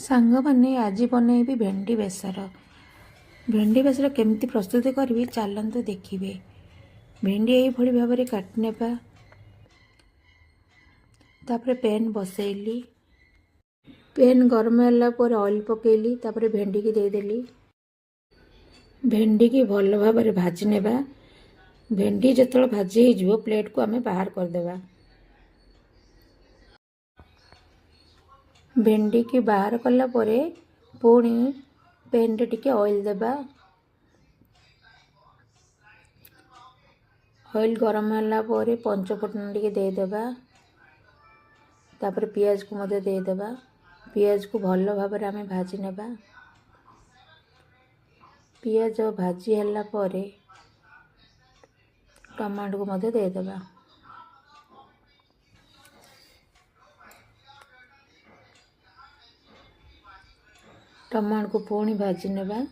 ସାଙ୍ଗମାନେ, ଆଜି ବନେଇବି ଭେଣ୍ଡି ବେସର। ଭେଣ୍ଡି ବେସର କେମିତି ପ୍ରସ୍ତୁତ କରିବି, ଚାଲନ୍ତୁ ଦେଖିବେ। ଭେଣ୍ଡି ଏଇଭଳି ଭାବରେ କାଟି ନେବା। ତାପରେ ପ୍ୟାନ୍ ବସେଇଲି। ପ୍ୟାନ୍ ଗରମ ହେଲା ପରେ ଅଏଲ୍ ପକେଇଲି। ତାପରେ ଭେଣ୍ଡିକି ଦେଇଦେଲି। ଭେଣ୍ଡିକି ଭଲ ଭାବରେ ଭାଜି ନେବା। ଭେଣ୍ଡି ଯେତେବେଳେ ଭାଜି ହେଇଯିବ, ପ୍ଲେଟ୍କୁ ଆମେ ବାହାର କରିଦେବା। ଭେଣ୍ଡିକି ବାହାର କଲା ପରେ ପୁଣି ପ୍ୟାନ୍ରେ ଟିକେ ଅଏଲ୍ ଦେବା। ଅଏଲ୍ ଗରମ ହେଲା ପରେ ପଞ୍ଚଫୁଟଣ ଟିକେ ଦେଇଦେବା। ତାପରେ ପିଆଜକୁ ମଧ୍ୟ ଦେଇଦେବା। ପିଆଜକୁ ଭଲ ଭାବରେ ଆମେ ଭାଜି ନେବା। ପିଆଜ ଭାଜି ହେଲା ପରେ ଟମାଟୋକୁ ମଧ୍ୟ ଦେଇଦେବା। ଟମାଟୋକୁ ପୁଣି ଭାଜି ନେବା।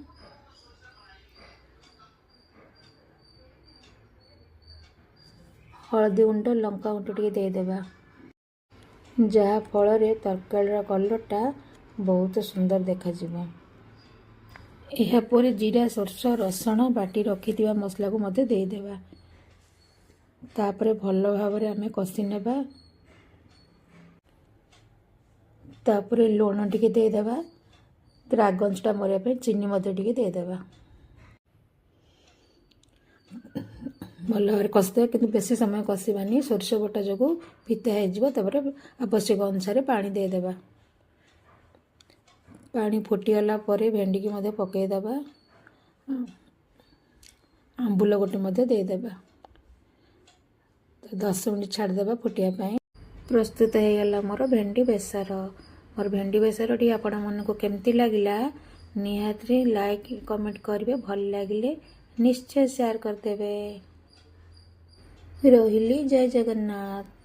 ହଳଦୀ ଗୁଣ୍ଡ, ଲଙ୍କା ଗୁଣ୍ଡ ଟିକେ ଦେଇଦେବା, ଯାହାଫଳରେ ତରକାରୀର କଲର୍ଟା ବହୁତ ସୁନ୍ଦର ଦେଖାଯିବ। ଏହାପରେ ଜିରା, ସୋରିଷ, ରସୁଣ ବାଟି ରଖିଥିବା ମସଲାକୁ ମଧ୍ୟ ଦେଇଦେବା। ତାପରେ ଭଲ ଭାବରେ ଆମେ କଷି ନେବା। ତାପରେ ଲୁଣ ଟିକେ ଦେଇଦେବା। ରାଗ ଅଂଶଟା ମରିବା ପାଇଁ ଚିନି ମଧ୍ୟ ଟିକେ ଦେଇଦେବା। ଭଲ ଭାବରେ କଷିଦେବା, କିନ୍ତୁ ବେଶୀ ସମୟ କଷିବାନି। ସୋରିଷ ବଟା ଯୋଗୁଁ ପିତା ହେଇଯିବ। ତାପରେ ଆବଶ୍ୟକ ଅନୁସାରେ ପାଣି ଦେଇଦେବା। ପାଣି ଫୁଟିଗଲା ପରେ ଭେଣ୍ଡିକି ମଧ୍ୟ ପକାଇଦେବା। ଆମ୍ବୁଲ ଗୋଟେ ମଧ୍ୟ ଦେଇଦେବା। ତ 10 ମିନିଟ୍ ଛାଡ଼ିଦେବା ଫୁଟିବା ପାଇଁ। ପ୍ରସ୍ତୁତ ହେଇଗଲା ମୋର ଭେଣ୍ଡି ବେସର। ମୋର ଭେଣ୍ଡି ବେସରଟି ଆପଣମାନଙ୍କୁ କେମିତି ଲାଗିଲା, ନିହାତି ଲାଇକ୍, କମେଣ୍ଟ କରିବେ। ଭଲ ଲାଗିଲେ ନିଶ୍ଚୟ ସେୟାର କରିଦେବେ। ରହିଲି, ଜୟ ଜଗନ୍ନାଥ।